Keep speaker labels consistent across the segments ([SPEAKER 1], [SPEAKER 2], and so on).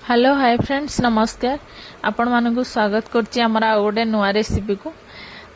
[SPEAKER 1] Hello hi friends, ନମସ୍କାର। ଆପଣମାନଙ୍କୁ ସ୍ୱାଗତ କରୁଛି ଆମର ଆଉ ଗୋଟେ ନୂଆ ରେସିପିକୁ।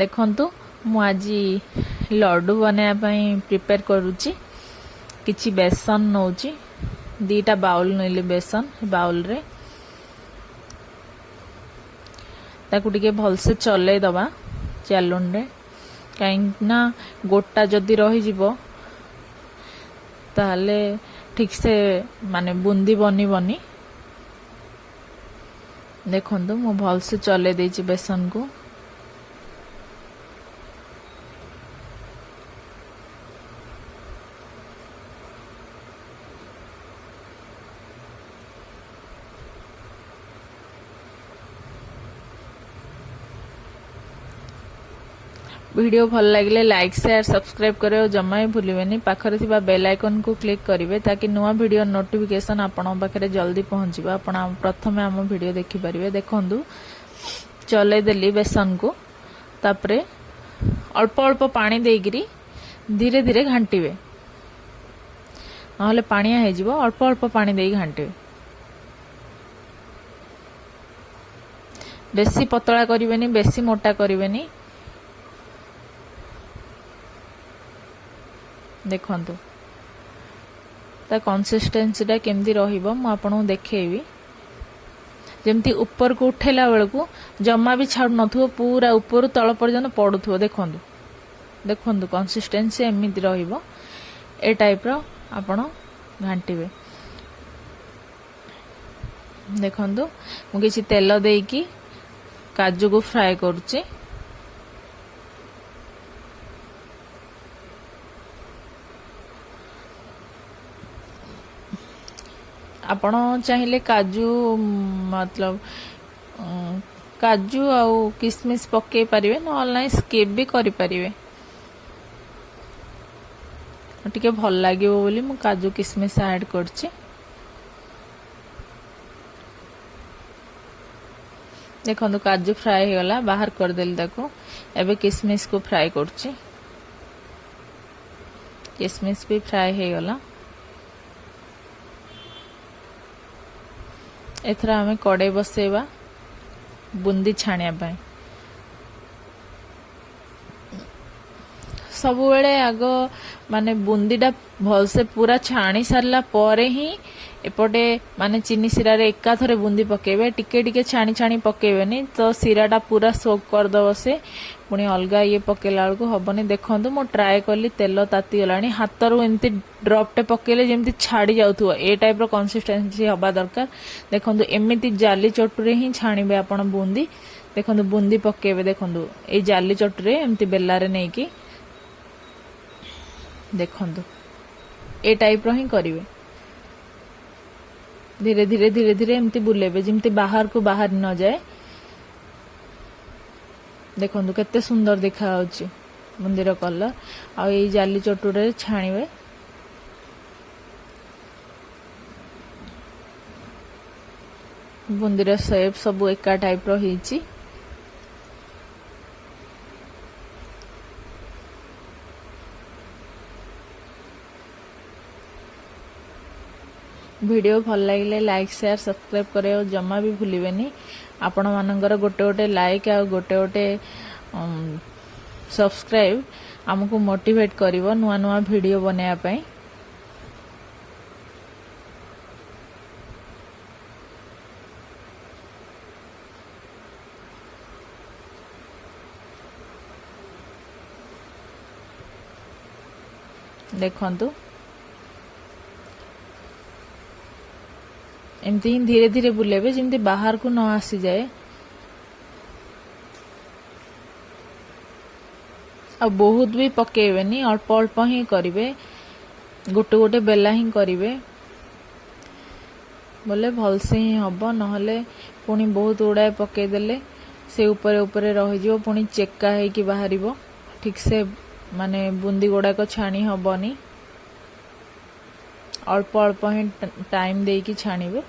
[SPEAKER 1] ଦେଖନ୍ତୁ, ମୁଁ ଆଜି ଲଡ଼ୁ ବନାଇବା ପାଇଁ ପ୍ରିପେୟାର କରୁଛି। କିଛି ବେସନ ନେଉଛି, 2ଟା ବାଉଲ୍ ନେଲି ବେସନ। ବାଉଲ୍ରେ ତାକୁ ଟିକେ ଭଲସେ ଚଲେଇ ଦେବା ଚାଲୁନରେ, କାହିଁକିନା ଗୋଟା ଯଦି ରହିଯିବ ତାହେଲେ ଠିକ୍ସେ ମାନେ ବୁନ୍ଦି ବନିବନି। ଦେଖନ୍ତୁ, ମୁଁ ଭଲସେ ଚଲେଇ ଦେଇଛି ବେସନକୁ। ଭିଡ଼ିଓ ଭଲ ଲାଗିଲେ ଲାଇକ୍, ସେୟାର, ସବସ୍କ୍ରାଇବ୍ କରିବାକୁ ଜମା ବି ଭୁଲିବେନି। ପାଖରେ ଥିବା ବେଲ୍ ଆଇକନ୍କୁ କ୍ଲିକ୍ କରିବେ, ତାକି ନୂଆ ଭିଡ଼ିଓ ନୋଟିଫିକେସନ୍ ଆପଣଙ୍କ ପାଖରେ ଜଲ୍ଦି ପହଞ୍ଚିବ। ଆପଣ ପ୍ରଥମେ ଆମ ଭିଡ଼ିଓ ଦେଖିପାରିବେ। ଦେଖନ୍ତୁ, ଚଲେଇଦେଲି ବେସନକୁ। ତାପରେ ଅଳ୍ପ ଅଳ୍ପ ପାଣି ଦେଇକିରି ଧୀରେ ଧୀରେ ଘାଣ୍ଟିବେ, ନହେଲେ ପାଣିଆ ହେଇଯିବ। ଅଳ୍ପ ଅଳ୍ପ ପାଣି ଦେଇ ଘାଣ୍ଟିବେ। ବେଶୀ ପତଳା କରିବେନି, ବେଶୀ ମୋଟା କରିବେନି। ଦେଖନ୍ତୁ, ତା କନସିଷ୍ଟେନ୍ସିଟା କେମିତି ରହିବ ମୁଁ ଆପଣଙ୍କୁ ଦେଖେଇବି। ଯେମିତି ଉପରକୁ ଉଠେଇଲା ବେଳକୁ ଜମା ବି ଛାଡ଼ୁନଥିବ, ପୁରା ଉପରୁ ତଳ ପର୍ଯ୍ୟନ୍ତ ପଡ଼ୁଥିବ। ଦେଖନ୍ତୁ, ଦେଖନ୍ତୁ, କନସିଷ୍ଟେନ୍ସି ଏମିତି ରହିବ। ଏ ଟାଇପ୍ର ଆପଣ ଘାଣ୍ଟିବେ। ଦେଖନ୍ତୁ, ମୁଁ କିଛି ତେଲ ଦେଇକି କାଜୁକୁ ଫ୍ରାଏ କରୁଛି। ଆପଣ ଚାହିଁଲେ କାଜୁ, ମତଲବ କାଜୁ ଆଉ କିସମିସ୍ ପକେଇ ପାରିବେ, ନହେଲେ ନାହିଁ ସ୍କିପ୍ ବି କରିପାରିବେ। ଟିକେ ଭଲ ଲାଗିବ ବୋଲି ମୁଁ କାଜୁ କିସମିସ୍ ଆଡ଼୍ କରିଛି। ଦେଖନ୍ତୁ, କାଜୁ ଫ୍ରାଏ ହେଇଗଲା, ବାହାର କରିଦେଲି ତାକୁ। ଏବେ କିସମିସକୁ ଫ୍ରାଏ କରୁଛି। କିସମିସ୍ ବି ଫ୍ରାଏ ହେଇଗଲା। ଏଥର ଆମେ କଡ଼େଇ ବସେଇବା ବୁନ୍ଦି ଛାଣିବା ପାଇଁ। ସବୁବେଳେ ଆଗ ମାନେ ବୁନ୍ଦିଟା ଭଲସେ ପୁରା ଛାଣି ସାରିଲା ପରେ ହିଁ ଏପଟେ ମାନେ ଚିନି ଶିରାରେ ଏକାଥରେ ବୁନ୍ଦି ପକେଇବେ। ଟିକେ ଟିକେ ଛାଣି ଛାଣି ପକେଇବେନି, ତ ଶିରାଟା ପୁରା ସୋକ୍ କରିଦେବ ସେ, ପୁଣି ଅଲଗା ଇଏ ପକେଇଲା ବେଳକୁ ହବନି। ଦେଖନ୍ତୁ, ମୁଁ ଟ୍ରାଏ କଲି, ତେଲ ତାତିଗଲାଣି, ହାତରୁ ଏମିତି ଡ୍ରପ୍ଟେ ପକେଇଲେ ଯେମିତି ଛାଡ଼ି ଯାଉଥିବ, ଏ ଟାଇପ୍ର କନସିଷ୍ଟେନ୍ସି ହେବା ଦରକାର। ଦେଖନ୍ତୁ, ଏମିତି ଜାଲି ଚଟୁରେ ହିଁ ଛାଣିବେ ଆପଣ ବୁନ୍ଦି। ଦେଖନ୍ତୁ, ବୁନ୍ଦି ପକେଇବେ। ଦେଖନ୍ତୁ, ଏଇ ଜାଲି ଚଟୁରେ ଏମିତି ବେଲାରେ ନେଇକି ଦେଖନ୍ତୁ, ଏ ଟାଇପ୍ର ହିଁ କରିବେ। ଧୀରେ ଧୀରେ ଧୀରେ ଧୀରେ ଏମିତି ବୁଲେଇବେ, ଯେମିତି ବାହାରକୁ ବାହାରି ନଯାଏ। ଦେଖନ୍ତୁ, କେତେ ସୁନ୍ଦର ଦେଖାଯାଉଛି ବୁନ୍ଦିର କଲର୍। ଆଉ ଏଇ ଜାଲି ଚଟୁରେ ଛାଣିବେ। ବୁନ୍ଦିର ସେପ୍ ସବୁ ଏକା ଟାଇପ୍ର ହେଇଛି। ଭିଡ଼ିଓ ଭଲ ଲାଗିଲେ ଲାଇକ୍, ସେୟାର, ସବସ୍କ୍ରାଇବ୍ କରିବାକୁ ଜମା ବି ଭୁଲିବେନି। ଆପଣମାନଙ୍କର ଗୋଟେ ଗୋଟେ ଲାଇକ୍ ଆଉ ଗୋଟେ ଗୋଟେ ସବସ୍କ୍ରାଇବ୍ ଆମକୁ ମୋଟିଭେଟ୍ କରିବ ନୂଆ ନୂଆ ଭିଡ଼ିଓ ବନେଇବା ପାଇଁ। ଦେଖନ୍ତୁ, ଏମିତି ହିଁ ଧୀରେ ଧୀରେ ବୁଲେଇବେ, ଯେମିତି ବାହାରକୁ ନ ଆସିଯାଏ। ଆଉ ବହୁତ ବି ପକେଇବେନି, ଅଳ୍ପ ଅଳ୍ପ ହିଁ କରିବେ, ଗୋଟେ ଗୋଟେ ବେଲା ହିଁ କରିବେ ବୋଲେ ଭଲସେ ହିଁ ହବ। ନହେଲେ ପୁଣି ବହୁତ ଗୁଡ଼ାଏ ପକେଇଦେଲେ ସେ ଉପରେ ଉପରେ ରହିଯିବ, ପୁଣି ଚେକା ହେଇକି ବାହାରିବ, ଠିକ୍ସେ ମାନେ ବୁନ୍ଦି ଗୁଡ଼ାକ ଛାଣି ହବନି। ଅଳ୍ପ ଅଳ୍ପ ହିଁ ଟାଇମ୍ ଦେଇକି ଛାଣିବେ।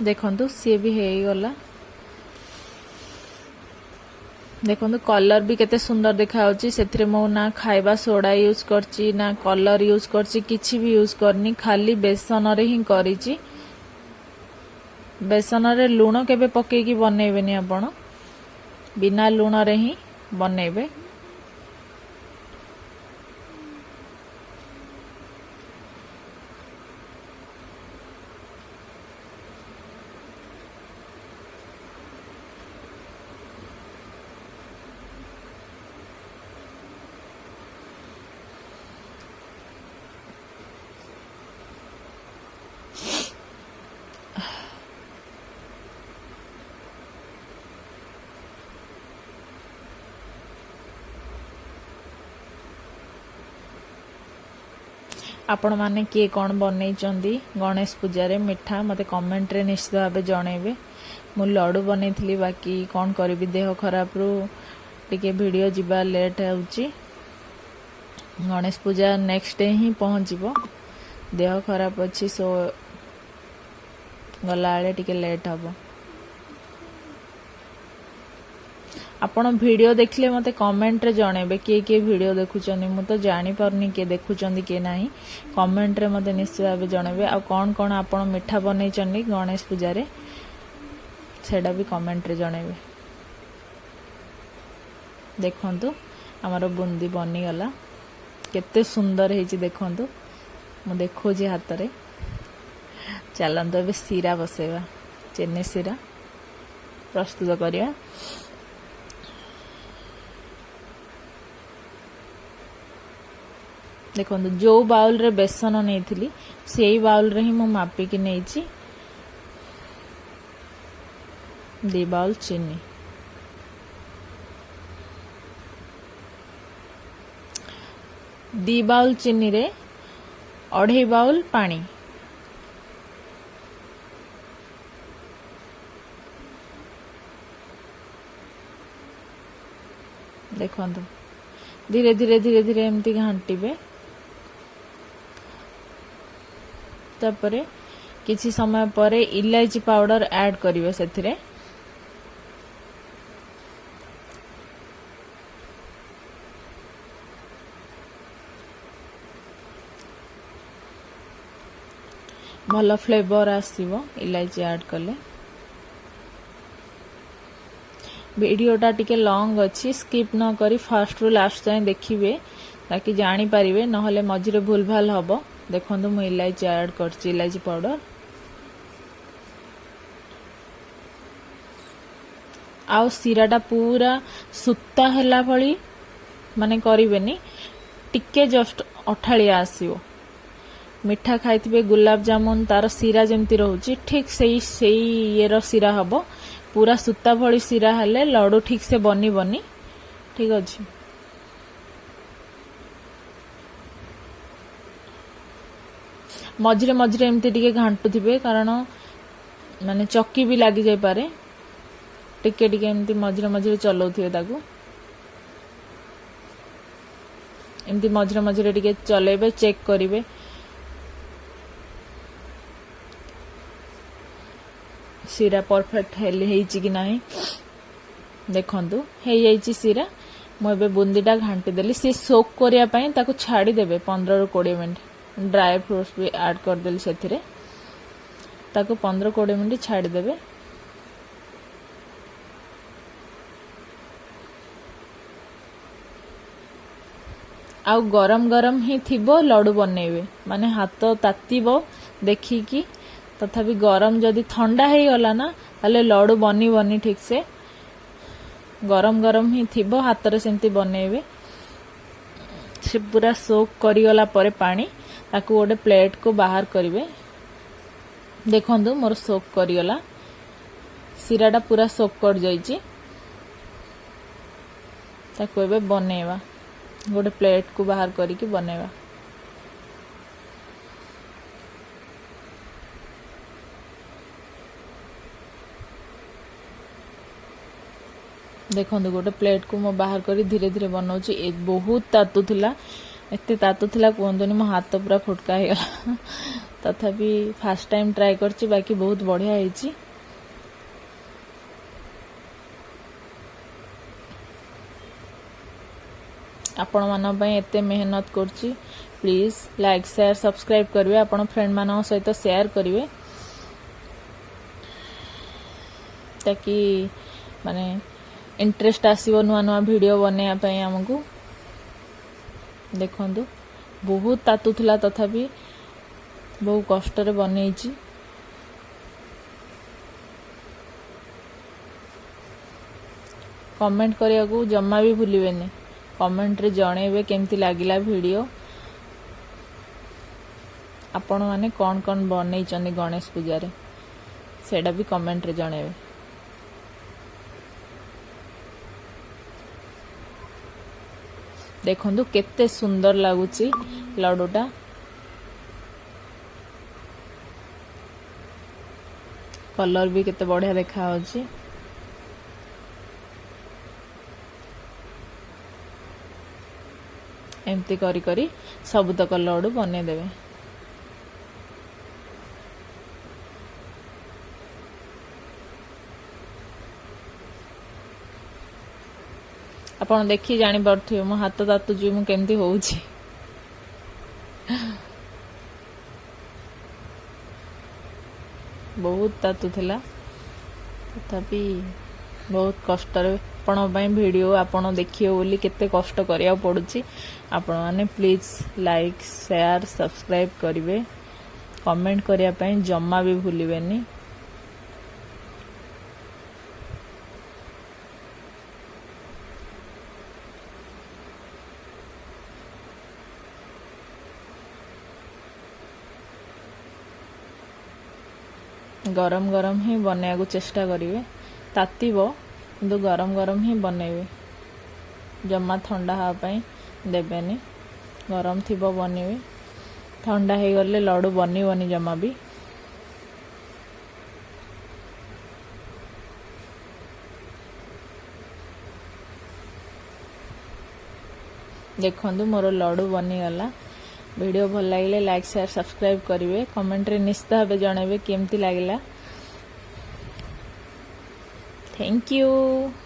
[SPEAKER 1] ଦେଖନ୍ତୁ, ସିଏ ବି ହେଇଗଲା। ଦେଖନ୍ତୁ କଲର୍ ବି କେତେ ସୁନ୍ଦର ଦେଖାଯାଉଛି। ସେଥିରେ ମୁଁ ନା ଖାଇବା ସୋଡ଼ା ୟୁଜ୍ କରିଛି, ନା କଲର୍ ୟୁଜ୍ କରିଛି, କିଛି ବି ୟୁଜ୍ କରିନି, ଖାଲି ବେସନରେ ହିଁ କରିଛି। ବେସନରେ ଲୁଣ କେବେ ପକେଇକି ବନେଇବେନି ଆପଣ, ବିନା ଲୁଣରେ ହିଁ ବନେଇବେ। ଆପଣମାନେ କିଏ କ'ଣ ବନେଇଛନ୍ତି ଗଣେଶ ପୂଜାରେ ମିଠା, ମୋତେ କମେଣ୍ଟରେ ନିଶ୍ଚିତ ଭାବେ ଜଣେଇବେ। ମୁଁ ଲଡ଼ୁ ବନେଇଥିଲି, ବାକି କ'ଣ କରିବି, ଦେହ ଖରାପରୁ ଟିକେ ଭିଡ଼ିଓ ଯିବା ଲେଟ୍ ହେଉଛି। ଗଣେଶ ପୂଜା ନେକ୍ସଟ ଡେ ହିଁ ପହଞ୍ଚିବ। ଦେହ ଖରାପ ଅଛି, ସୋ ଗଲାବେଳେ ଟିକେ ଲେଟ୍ ହେବ। ଆପଣ ଭିଡ଼ିଓ ଦେଖିଲେ ମୋତେ କମେଣ୍ଟରେ ଜଣେଇବେ କିଏ କିଏ ଭିଡ଼ିଓ ଦେଖୁଛନ୍ତି। ମୁଁ ତ ଜାଣିପାରୁନି କିଏ ଦେଖୁଛନ୍ତି କିଏ ନାହିଁ। କମେଣ୍ଟରେ ମୋତେ ନିଶ୍ଚିତ ଭାବେ ଜଣେଇବେ। ଆଉ କ'ଣ କ'ଣ ଆପଣ ମିଠା ବନେଇଛନ୍ତି ଗଣେଶ ପୂଜାରେ, ସେଇଟା ବି କମେଣ୍ଟରେ ଜଣେଇବେ। ଦେଖନ୍ତୁ ଆମର ବୁନ୍ଦି ବନିଗଲା, କେତେ ସୁନ୍ଦର ହେଇଛି ଦେଖନ୍ତୁ, ମୁଁ ଦେଖାଉଛି ହାତରେ। ଚାଲନ୍ତୁ ଏବେ ଶିରା ବସେଇବା, ଚିନି ଶିରା ପ୍ରସ୍ତୁତ କରିବା। ଦେଖନ୍ତୁ ଯେଉଁ ବାଉଲରେ ବେସନ ନେଇଥିଲି ସେଇ ବାଉଲରେ ହିଁ ମୁଁ ମାପିକି ନେଇଛି 2 ବାଉଲ ଚିନି। 2 ବାଉଲ ଚିନିରେ 2.5 ବାଉଲ ପାଣି। ଦେଖନ୍ତୁ ଧୀରେ ଧୀରେ ଧୀରେ ଧୀରେ ଏମିତି ଘାଣ୍ଟିବେ। ତାପରେ କିଛି ସମୟ ପରେ ଇଲାଇଚି ପାଉଡର ଆଡ୍ କରିବେ ସେଥିରେ। ଭଲ ଫ୍ଲେଭର ଆସିବ ଇଲାଇଚି ଆଡ୍ କଲେ। ଭିଡ଼ିଓଟା ଟିକେ ଲଙ୍ଗ ଅଛି, ସ୍କିପ୍ ନ କରି ଫାଷ୍ଟରୁ ଲାଷ୍ଟ ଯାଏଁ ଦେଖିବେ ତାକି ଜାଣିପାରିବେ, ନହେଲେ ମଝିରେ ଭୁଲ ଭାଲ ହେବ। ଦେଖନ୍ତୁ ମୁଁ ଇଲାଇଚି ଆଡ୍ କରିଛି, ଇଲାଇଚି ପାଉଡର। ଆଉ ଶିରାଟା ପୁରା ସୂତା ହେଲା ଭଳି ମାନେ କରିବେନି, ଟିକେ ଜଷ୍ଟ ଅଠାଳିଆ ଆସିବ। ମିଠା ଖାଇଥିବେ ଗୁଲାବଜାମୁନ, ତାର ଶିରା ଯେମିତି ରହୁଛି ଠିକ୍ ସେଇ ସେଇ ଇଏର ଶିରା ହେବ। ପୁରା ସୂତା ଭଳି ଶିରା ହେଲେ ଲଡ଼ୁ ଠିକ୍ ସେ ବନିବନି, ଠିକ୍ ଅଛି। ମଝିରେ ମଝିରେ ଏମିତି ଟିକେ ଘାଣ୍ଟୁଥିବେ, କାରଣ ମାନେ ଚକି ବି ଲାଗିଯାଇପାରେ। ଟିକେ ଟିକେ ଏମିତି ମଝିରେ ମଝିରେ ଚଲାଉଥିବେ ତାକୁ, ଏମିତି ମଝିରେ ମଝିରେ ଟିକେ ଚଲେଇବେ, ଚେକ୍ କରିବେ। ଶିରା ପରଫେକ୍ଟ ହେଇଛି କି ନାହିଁ। ଦେଖନ୍ତୁ ହେଇଯାଇଛି ଶିରା। ମୁଁ ଏବେ ବୁନ୍ଦିଟା ଘାଣ୍ଟି ଦେଲି, ସେ ସୋକ୍ କରିବା ପାଇଁ ତାକୁ ଛାଡ଼ିଦେବେ 15ରୁ 20 ମିନିଟ୍। ଡ୍ରାଏ ଫ୍ରୁଟ୍ସ ବି ଆଡ଼୍ କରିଦେଲି ସେଥିରେ, ତାକୁ 15-20 ମିନିଟ୍ ଛାଡ଼ିଦେବେ। ଆଉ ଗରମ ଗରମ ହିଁ ଥିବ ଲଡ଼ୁ ବନେଇବେ, ମାନେ ହାତ ତାତିବ ଦେଖିକି। ତଥାପି ଗରମ ଯଦି ଥଣ୍ଡା ହେଇଗଲା ନା, ତାହେଲେ ଲଡ଼ୁ ବନିବନି ଠିକ୍ସେ। ଗରମ ଗରମ ହିଁ ଥିବ, ହାତରେ ସେମିତି ବନେଇବେ। ସେ ପୁରା ସୋକ୍ କରିଗଲା ପରେ ପାଣି, ତାକୁ ଗୋଟେ ପ୍ଲେଟ୍କୁ ବାହାର କରିବେ। ଦେଖନ୍ତୁ ମୋର ସୋକ୍ କରିଗଲା, ଶିରାଟା ପୁରା ସୋକ୍ କରିଯାଇଛି। ତାକୁ ଏବେ ବନେଇବା, ଗୋଟେ ପ୍ଲେଟ୍କୁ ବାହାର କରିକି ବନେଇବା। ଦେଖନ୍ତୁ ଗୋଟେ ପ୍ଲେଟ୍କୁ ମୁଁ ବାହାର କରି ଧୀରେ ଧୀରେ ବନାଉଛି। ବହୁତ ତାତୁଥିଲା, ଏତେ ତାତୁଥିଲା କୁହନ୍ତୁନି, ମୋ ହାତ ପୁରା ଫୁଟକା ହେଇଗଲା। ତଥାପି ଫାଷ୍ଟ ଟାଇମ୍ ଟ୍ରାଏ କରିଛି, ବାକି ବହୁତ ବଢ଼ିଆ ହେଇଛି। ଆପଣମାନଙ୍କ ପାଇଁ ଏତେ ମେହନତ କରୁଛି। ପ୍ଲିଜ୍ ଲାଇକ୍, ସେୟାର, ସବସ୍କ୍ରାଇବ୍ କରିବେ। ଆପଣ ଫ୍ରେଣ୍ଡମାନଙ୍କ ସହିତ ସେୟାର କରିବେ, ତାକି ମାନେ ଇଣ୍ଟରେଷ୍ଟ ଆସିବ ନୂଆ ନୂଆ ଭିଡ଼ିଓ ବନେଇବା ପାଇଁ ଆମକୁ। ଦେଖନ୍ତୁ, ବହୁତ ତାତୁଥିଲା, ତଥାପି ବହୁ କଷ୍ଟରେ ବନେଇଛି। କମେଣ୍ଟ କରିବାକୁ ଜମା ବି ଭୁଲିବେନି। କମେଣ୍ଟରେ ଜଣେଇବେ କେମିତି ଲାଗିଲା ଭିଡ଼ିଓ। ଆପଣମାନେ କ'ଣ କ'ଣ ବନେଇଛନ୍ତି ଗଣେଶ ପୂଜାରେ, ସେଇଟା ବି କମେଣ୍ଟରେ ଜଣେଇବେ। ଦେଖନ୍ତୁ, କେତେ ସୁନ୍ଦର ଲାଗୁଛି ଲଡ଼ୁଟା। କଲର୍ ବି କେତେ ବଢ଼ିଆ ଦେଖାଯାଉଛି। ଏମିତି କରି କରି ସବୁତକ ଲଡ଼ୁ ବନେଇଦେବେ। ଆପଣ ଦେଖି ଜାଣିପାରୁଥିବେ ମୋ ହାତ ତାତୁଛି, ମୁଁ କେମିତି ହଉଛି। ବହୁତ ତାତୁଥିଲା, ତଥାପି ବହୁତ କଷ୍ଟରେ ଆପଣଙ୍କ ପାଇଁ ଭିଡ଼ିଓ, ଆପଣ ଦେଖିବେ ବୋଲି କେତେ କଷ୍ଟ କରିବାକୁ ପଡ଼ୁଛି। ଆପଣମାନେ ପ୍ଲିଜ୍ ଲାଇକ୍, ସେୟାର, ସବସ୍କ୍ରାଇବ୍ କରିବେ। କମେଣ୍ଟ କରିବା ପାଇଁ ଜମା ବି ଭୁଲିବେନି। ଗରମ ଗରମ ହିଁ ବନେଇବାକୁ ଚେଷ୍ଟା କରିବେ। ତାତିବ, କିନ୍ତୁ ଗରମ ଗରମ ହିଁ ବନେଇବେ। ଜମା ଥଣ୍ଡା ହେବା ପାଇଁ ଦେବେନି। ଗରମ ଥିବ ବନେଇବେ। ଥଣ୍ଡା ହେଇଗଲେ ଲଡ଼ୁ ବନିବନି ଜମା ବି। ଦେଖନ୍ତୁ, ମୋର ଲଡ଼ୁ ବନିଗଲା। ଭିଡ଼ିଓ ଭଲ ଲାଗିଲେ ଲାଇକ୍, ସେୟାର, ସବସ୍କ୍ରାଇବ୍ କରିବେ। କମେଣ୍ଟରେ ନିଶ୍ଚିତ ଭାବେ ଜଣାଇବେ କେମିତି ଲାଗିଲା। Thank you.